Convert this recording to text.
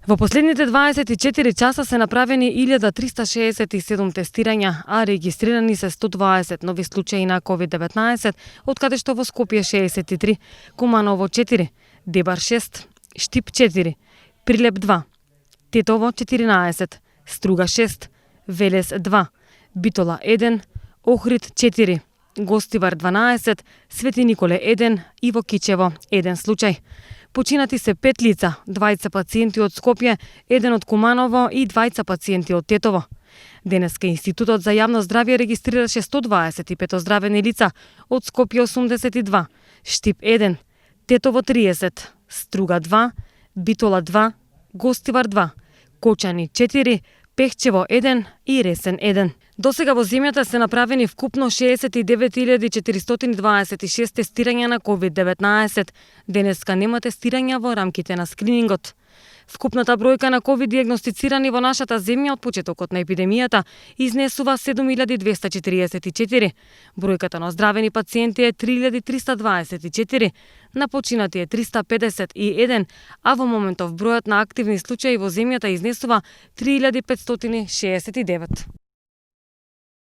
Во последните 24 часа се направени 1367 тестирања, а регистрирани се 120 нови случаи на COVID-19, од каде што во Скопје 63, Куманово 4, Дебар 6, Штип 4, Прилеп 2, Тетово 14, Струга 6, Велес 2, Битола 1, Охрид 4, Гостивар 12, Свети Николе 1 и во Кичево 1 случај. Починати се 5 лица, 2 пациенти од Скопје, 1 од Куманово и 2 пациенти од Тетово. Денеска Институтот за јавно здравје регистрираше 125 оздравени лица, од Скопје 82, Штип 1, Тетово 30, Струга 2, Битола 2, Гостивар 2, Кочани 4, Пехчево 1 и Ресен 1. Досега во земјата се направени вкупно 69.426 тестирања на COVID-19. Денеска нема тестирања во рамките на скринингот. Вкупната бројка на COVID диагностицирани во нашата земја од почетокот на епидемијата изнесува 7244. Бројката на оздравени пациенти е 3324, на починати е 351, а во моментов бројот на активни случаи во земјата изнесува 3569.